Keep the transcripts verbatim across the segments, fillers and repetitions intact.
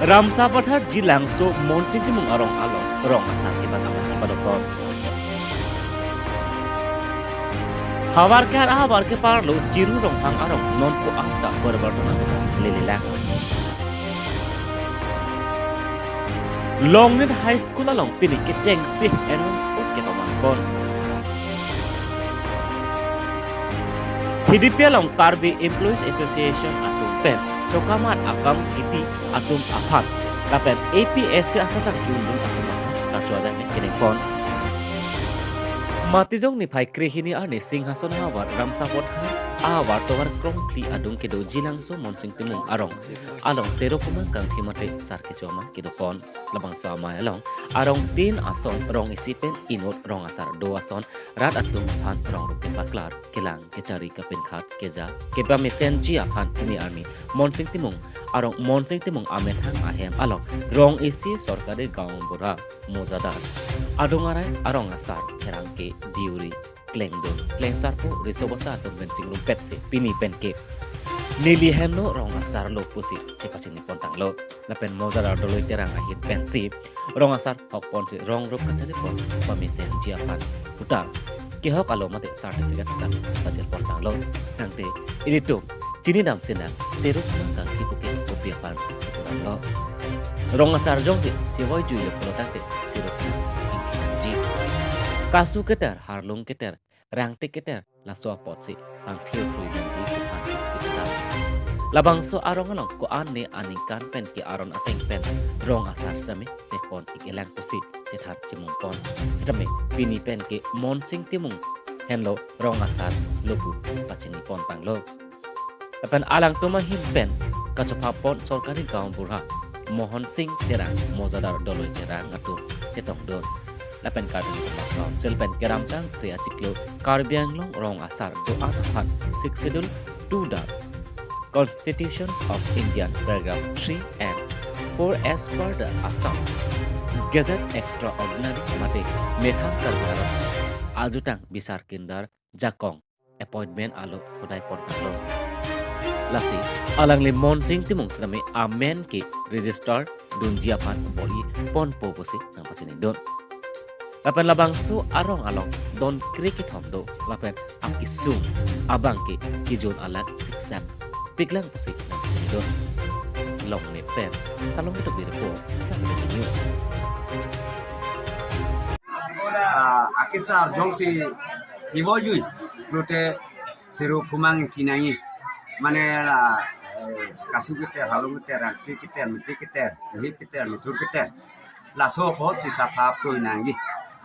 Ramsapathar Jilangso Monsing Timung arong along rong asar kebang amen kepadopon. Havar kehat ahavar keparlo Chiru Ronghang arong nonpu anta poriborton atum lelelang. Longnit High School along pini kechengsi annual sport ketomanpon. Hidipi along Karbi Employees Association atum pen chokamat akam kiti atum aphan lapen A P S C asatang ki-undun atum aphan kachoajak ne keningpon. Matijong niphai krehini arni Singhason havar Ramsapathar ahavar tovar krongphli adung kedo Jilangso Monsing Timung arong along Sero Kumang Kangthi mate sar kecho amen kedopon. Labangso amei along arong tin ason rong isi pen inut, rong asar do ason rat atum aphan rong rup kepaklar, kelang, kechari, kapinkhat, keja, kepamesenji aphan pini arni Monsing Timung arong Monsing Timung amethang ahem along rong isi Sorkari Gaon Bura, Mozadar, adung arai arong asar, pherangke, diuri, klengdun, klengsarpo, riso basa atum pen chingrumpetsi pini penke neli henlo rong asar lo pusi kepachinipontanglo. Lapen Mozadar Doloi Terang ahin pensi rong asar hokponsi rong rup kacharipon pamesenji aphan puta kehok alo mate certificate stamp pajirpontanglo. Tangte ilitum chinidam sinang Sero Kumang Kangthi puke kopi aphansi pupuranlo. Rong asar jongsi chevoijuilo pulo tangte Sero Kumang Kangthi nangji. Kasu keter, harlung keter, rangtik keter, laso apotsi pangthir pui nangji aphansi kiputam. Labangso arong along ko-an ne aningkan pen ke aron ateng pen rong asar sitame tekpon ik-elang pusi chethan chimungpon. Sitame pini penke Monsing Timung henlo rong asar lo pu pachinipontanglo. Lapen alangtum ahin pen kachophapon Sorkari Gaon Bura, Mohon Sing Terang, Mozadar Doloi Terang atum chetongdun. Lapen Karbi Autonomous Council pen kedamtang kre achiklo Karbi Anglong rong asar do-an aphan Sixth Schedule two, the Constitutions of India paragraph three and four as per the Assam Gazette Extraordinary mate methang Karbi Anglong ajutang bisar kindar jakong appointment alo hodaipontanglo. Lasi alangli Monsing Timung sitame amen ke register dunji aphan bor-iponpo pusi nangpachinidun. Lapen labangso arong along don kre kethom do, lapen akesung abang ke kejun alat siksak piklang pusi nangpachinidun. Longnit pen Salom Tokbi report, Kangthir News. Ah, akesar jongsi chevoijui pulote Sero Kumang Kangthi nangji. Mane la, eh, kasu keter, harlung keter, rangtik keter, methik keter, mihip keter, mithur keter, laso apotsi sapha pui nangji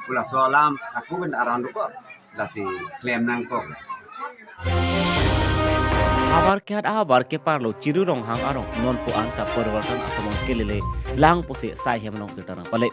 pu laso alam aku pen aron dokok, lasi klem nangkok. Havar kehat ahavar keparlo Chiru Ronghang arong nonpu anta poriborton atomon kelelelang pusi sai hem along birta nangpale.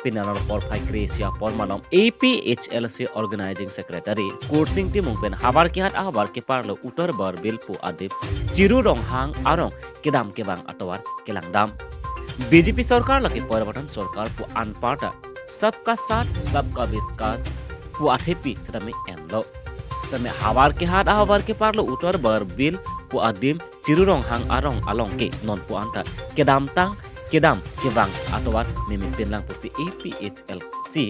Pini arni porphai kre-isi apor malom A P H L C Organizing Secretary Kursing Timung pen havar kehat ahavar keparlo Uttar Barbil pu adim Chiru Ronghang arong kedam kevang atovar kelangdam. B J P sorkar lake poriborton sorkar pu anparta Sabka Saath Sabka Vikas pu athepi sitame enlo. Sitame havar kehat ahavar keparlo Uttar Barbil pu adim Chiru Ronghang arong along ke nonpu anta kedamtang kedam kevang atovar meme pinlang pusi A P H L C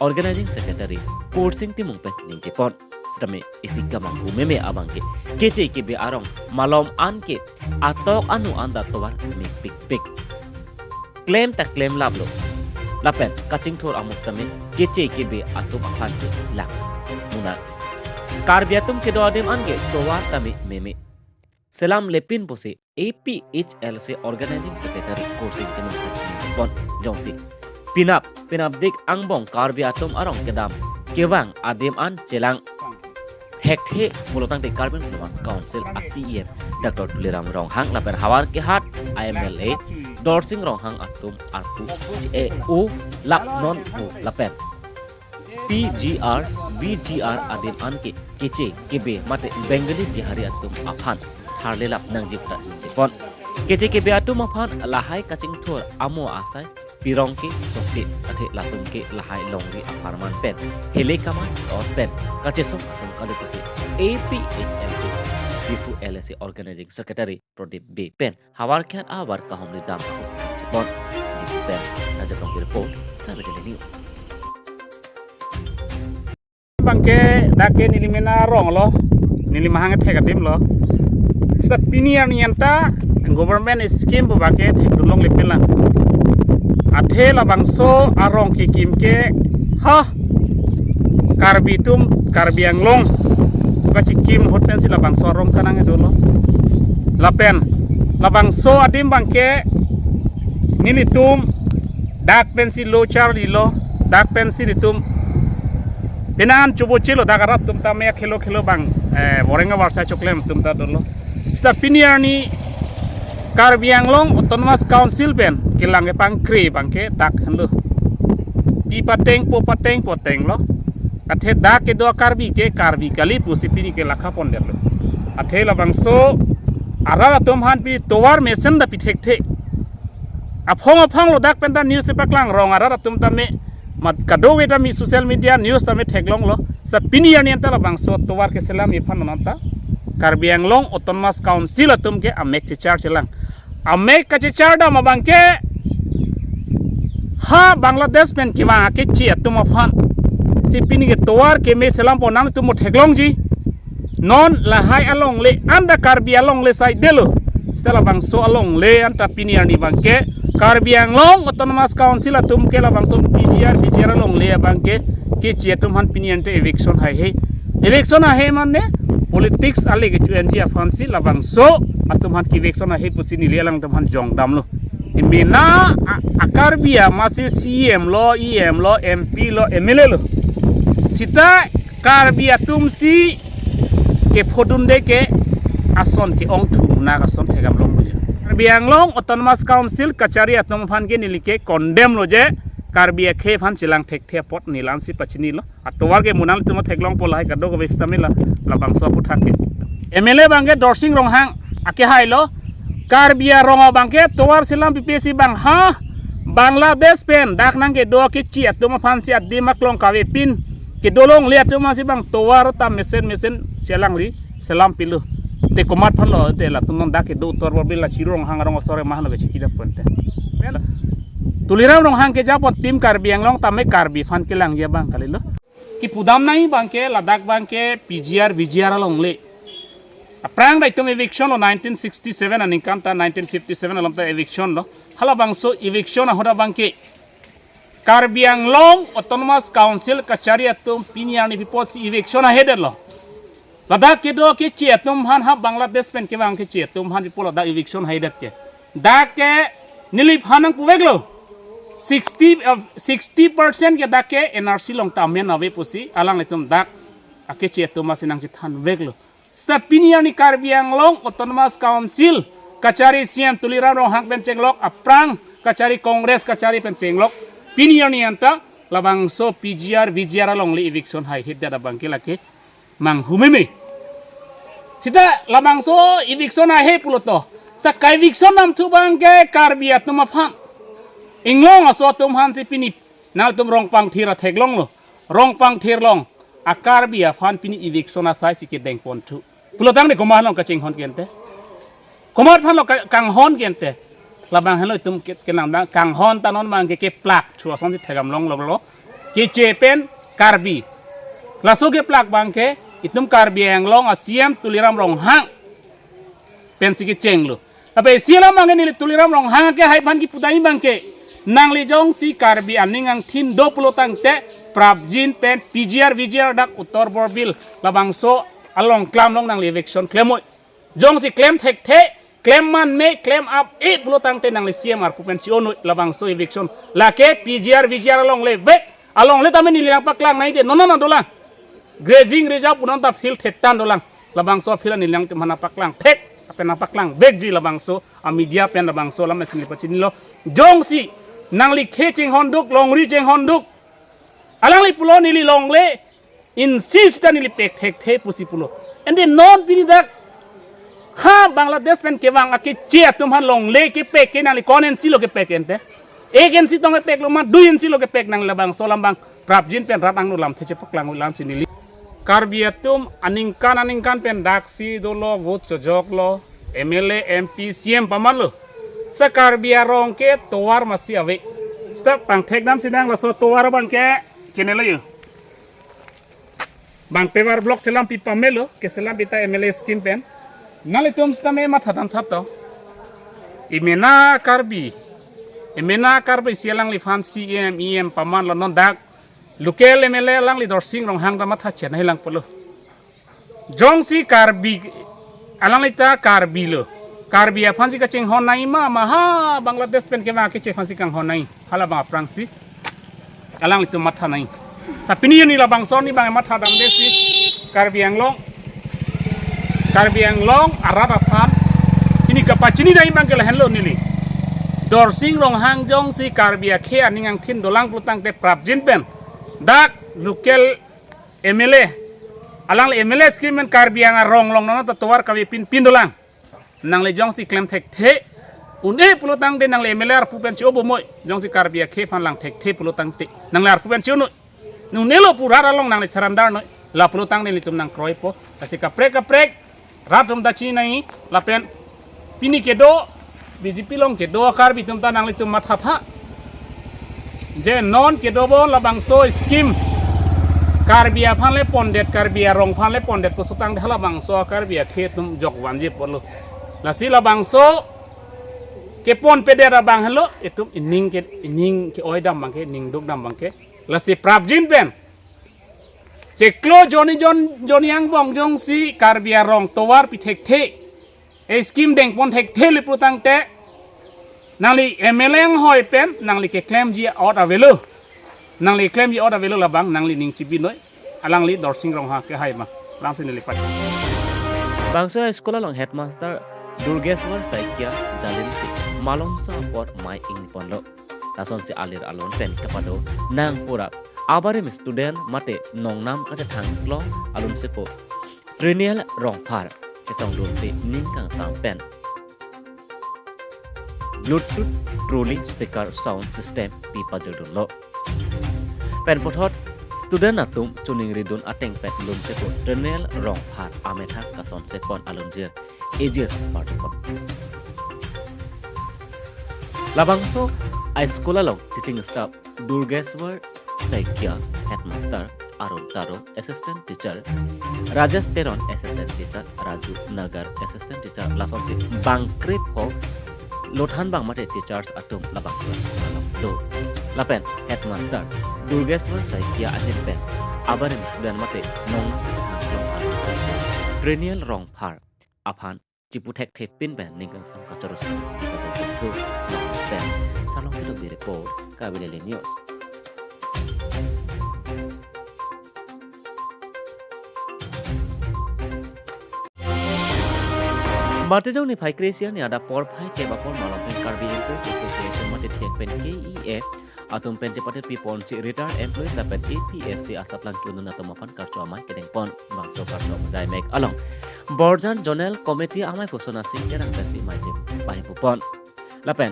Organizing Secretary Kursing Timung pen ningjepon. Sitame isi kemanghu meme abang ke keche kebe arong malom an ke atok anu anta tovar mepikpik. Klem ta klemlaplo. Lapen kachingthur amo sitame keche kebe atum aphansi lang. Muna Karbi atum kedo adim an ke tovar tame meme. Selam lepin pusi A P H L C Organizing Secretary Kursing Timung pon jongsi pinap, pinapdik angbong Karbi atum arong kedam kevang adim an chelang thekthe pulotangte Karbi Autonomous Council a C E M Doctor Tuliram Ronghang lapen havar kehat a M L A Dorsing Ronghang atum arpu che-o lap nonpu lapen P G R, V G R adim an ke keche kebe mate Bengali Bihari atum aphan tharlelap nangji puta ningjepon. Keche kebe atum aphan lahai kachingthur amo asai pirong ke chokche athe latum ke lahai longri apharman pen hele kaman or pen kachesong atum kali pusi A P H L C Diphu L A C Organizing Secretary Pradip Bey pen havar kehat ahavar kahumri dam ako Pon, Dipten Rajapang report, Karbi Daily News. Bangke dak ke neli mena arong lo, neli mahang thek adim lo. Seta pini arni anta government scheme pu bangke thekdun longle pelang. Athe labangso arong kekim ke ha Karbi atum, Karbi Anglong kachikim ahut pensi labangso arong kanang dolo. Lapen labangso adim bangke nelitum dak pensi lo charlilo, dak pensi nelitum penan chobochelo, dak arat atum tame khelo khelo bang, eh, boreng awarsa choklem atum ta dolo. Seta pini arni Karbi Anglong Autonomous Council pen kelang kepangkre bangke dak henlo. Pi pateng po pateng po tenglo. Athe dak kedo Karbi ke Karbi kali pusi pini ke lakha pondetlo. Athe labangso arat atum aphan pini tovar mesen da pithekthe. Aphong aphong lo dak penta news paklang, rong arat atum tame mat kadokave tame social media news tame theklonglo. Seta pini arni anta labangso tovar keselam iphan non anta Karbi Anglong Autonomous Council atum ke amek chechar chelang. Amek kachechar dam abangke ha Bangladesh pen kevang akeche atum aphan si pini ke tovar keme selam pon nangtum mo theklongji. Non lahai alongle anta Karbi alongle saidelo. Seta labangso alongle anta pini arni bangke Karbi Anglong Autonomous Council atum ke labangso P G R, V G R alongle abangke keche atum aphan pini ante eviction haihe. Eviction haihe mane politics ale kecho-enji aphansi labangso atum aphan ke eviction haihe pusi neli alangtum aphan jongdamlo. Emena a, a Karbi amatsi C E M lo, E M lo, M P lo, M L A lo. Seta Karbi atum si kephodunde ke ason ke-ongthu nak ason thekdam longlo. Karbi Anglong Autonomous Council kachari atum aphan ke neli ke condemn lo je Karbi akhei aphan chelang thekthe apot neli ansi pachinilo. Atovar ke mo nangtum theklongpo lahai kadokave stamila labangso aputhak ke. M L A bangke Dorsing Ronghang ake hailo. Karbi arong abangke tovar selam pipe si bang ha Bangladesh pen dak nangkedo akeche atum aphansi adim aklong kavepin kedo longle atum aphansi bang tovar ta mesen mesen si alangli selam pilo. Te komat aphanlo te latum non dak kedo Uttar Borbil la Chirong Hangrong asore mahano ke chikida ponte. Tuliram Ronghang kejapon tim Karbi Anglong tame Karbi aphan kelangji abang kalilo. Kipudam nai bangke ladak bangke P G R, V G R alongle. Aphrang dak itum eviction lo nineteen sixty-seven aningkan ta nineteen fifty-seven along ta eviction lo. Halabangso eviction ahut abangke Karbi Anglong Autonomous Council kachari atum pini arni pi apotsi eviction haihedetlo. Ladak kedo akeche atum aphan ha Bangladesh pen kevang akeche atum aphan pi apot ladak eviction haihedet ke. Dak ke neliphan nangpuveklo. Sixty, uh, sixty percent ke dak ke N R C along ta amen ave pusi alanglitum dak akeche atum aphansi nangchethanveklo. Seta pini arni Karbi Anglong Autonomous Council kachari C E M Tuliram Ronghang pen chenglok aphrang kachari Congress kachari pen chenglok pini arni anta labangso P G R, V G R alongle eviction haihedet abangke lake manghumeme. Seta labangso eviction haihe pulote. Seta ka-eviction namthu bangke Karbi atum aphan. Inglong aso atum aphansi pini nangtum Rongpangthir atheklonglo. Rongpangthir along a Karbi aphan pini eviction asai si kedeng ponthu. Pulotangte komat aphanlo kachinghon ke ante. Komat aphanlo ka-, kanghon ke ante. Labang henlo itum ke-, kenangdang kanghon ta non bangke keplak thu asonsi thekdam longlo lo. Keche pen Karbi. Laso keplak bangke itum Karbi Anglong a C E M Tuliram Ronghang pensi kechenglo. Abe isi alam bangke neli Tuliram Ronghang ke hai aphan kipudai bangke nangli jongsi Karbi aning angthin do pulotangte prapjin pen P G R V G R dak Uttar Borbil labangso along klemlong nangli eviction klemnoi. Jongsi klem thekthe, klem manme, klem ap-e pulotangte nangli C E M arpu pen chi-o noi labangso eviction. Lake P G R V G R alongle vek, alongle tame neli nangpaklang naide, non non dolang. Grazing reserve pu non ta field thetan dolang. Labangso field neli nangtum aphan nangpaklang thek, apen nangpaklang vekji labangso a media pen labangso alam isi neli pachinilo. Jongsi nangli khei chinghonduk, longri chinghonduk, alangli pulo neli longle insi seta neli pek thekthe pusi pulo. Ante non pini dak ha Bangladesh pen kevang akeche atum aphan longle kepek ke nangli ko-an insi lo kepek ante. Ek insi tong kepeklo ma dui insi lo kepek nang labangso alam bang prapjin pen rat angno lamthe chepaklang lamsi neli. Karbi atum aningkan aningkan pen daksi dolo, vote chojoklo, M L A, M P, C E M pamanlo. Sa Karbi arong ke tovar masi ave. Seta pangthek damsi nang laso tovar abang ke kenelo yo. Bang paving block selam pi pamelo, keselam pita M L A scheme pen. Nanglitum seta me matha dam tha to. Emena Karbi. Emena Karbi si alangliphan C M, E M paman lo non dak. Local M L A alangli Dorsing Ronghang ta matha chenai lang pulo. Jongsi Karbi, alangli ta Karbi lo. Karbi aphansi kachinghon nai ma, ma ha Bangladesh pen kevang keche aphansi kanghon nai. Halabang aphrangsi alanglitum matha nai. Sa pini arni labangso arni bang matha damde si Karbi Anglong, Karbi Anglong arat aphan pini kapachini dai abang ke lahenlo neli. Dorsing Ronghang jongsi Karbi akhei aning angthin dolang pulotangte prapjin pen dak local M L A, alangli M L A scheme pen Karbi Anglong arong along non ta tovar kave pin pin dolang. Nangli jongsi klem thekthe un-e pulotangte nangli M L A arpu pen chi-o bomnoi. Jongsi Karbi akhei aphan lang thekthe pulotangte nangli arpu pen chi-o noi. Nunelo pu rat along nangli surrender noi. La pulotangte nelitum nangkroipo. Lasi kaprek kaprek rat atum ta chinai lapen pini kedo B J P along kedo Karbi atum ta nanglitum matha tha. Je non kedo bo labangso scheme Karbi aphan le pondet, Karbi arong aphan le pondet pusutang de halabangso Karbi akhei atum jok vanji pulo. Lasi labangso kepon pedet abang helo itum ining ke, ining ke-oi dam abang ke, ining duk dam abang ke. Lasi prapjin pen chiklo jonni jon, jonni angbong jongsi Karbi arong tovar pi thekthe, e scheme dengpon thekthe le pulotangte nangli M L A anghoi pen nangli keklemji a'ot avelo. Nangli klemji a'ot avelo labang nangli ning chibi noi. Alangli Dorsing Ronghang ke hai ma. Langsi neli pat. Bangso high school along headmaster Durgeswar Saikia jalinsi malomso apot mei ingponlo. Lasonsi alir alon pen kapado nang pura abarim student mate nongnam kachethang klong alun sepo Trinial Rongphar chetongdunsi ning kangsam pen Bluetooth trolley speaker sound system pi pajirdunlo. Pen puthot student atum choningridun ateng pen lun sepo Trinial Rongphar amethang kasonse pon alunjir ejir parjupon. Labangso a school along teaching staff Durgeswar Saikia, headmaster Arun Taro, assistant teacher Rajesh Teron, assistant teacher Raju Nagar, assistant teacher lasonsi bang krip ho lothan bang mate teachers atum labangso along do. Lapen headmaster Durgeswar Saikia ahin pen abarim student mate nong Trinial Rongphar aphan chipu thekthe pin pen ning kangsam kachoro si kachoro thu pen Salong Kedo bi report, Karbi Daily News. Matijong niphai kre-isi arni adap porphai kep apor malom pen Karbi Employees Association mate thek pen K E A atum pen chepate pi ponsi retired employees lapen A P S C asaplang ki-un atum aphan karcho amei kedeng pon. Bangso karcho amei ajai mek along Borjan Zonal Committee amei pu Sona Sing Terang pensi mei chepahingpu pon. Lapen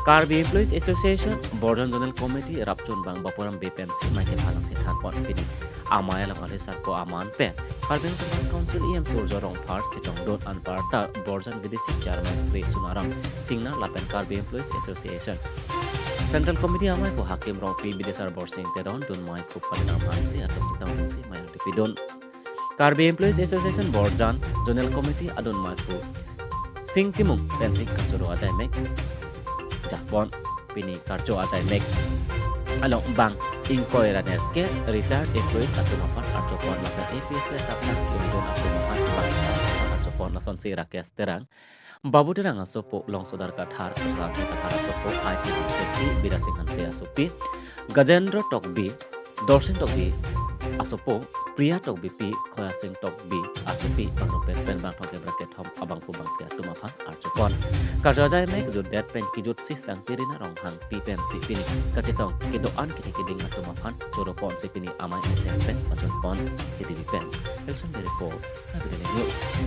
Karbi Employees Association Borjan Zonal Committee rapchun bang Bapuram Bey pensi mei kephalang kethan pon pini. Amei along ali sarpo aman pen Karbi Autonomous Council E M Surjo Rongphar chetongdun anparta Borjan V D C Chairman Shri Sunaram Singnar lapen Karbi Employees Association Central Committee amei pu Hakim Rongpi, Bidisar Borsing Teron, dun mei pu Padinam Hanse atum chetongdunsi mei along tipidun. Karbi Employees Association Borjan Zonal Committee adun mei pu Sing Timung pensi karcho ajai mek jakpon. Pini karcho ajai mek along bang ingkoi ra nerkep retired employees atum aphan archo pon lapen A P S C asaplang ki-un atum aphan bang archo pon lasonsi Rakesh Terang, Babu Terang asopo, Longsodar Kathar, Kathar asopo, I T Hanse, Bidasing Hanse asopi, Gajendra Tokbi, Dorsing Tokbi asopo, Priya Tokbi pi, Khoya Sing Tokbi asopi, bang rupet pen bang thongkep ra kethom abangpo bangpi atum aphan archo pon. Karcho ajai mek jutdet pen kijutsi Sangpi Rina Ronghang pi pensi pini kachetong kedo-an kethe keding atum aphan choro ponsi pini amei mesen pen pachun pon. K T V pen Elson Bey report, Karbi Daily News.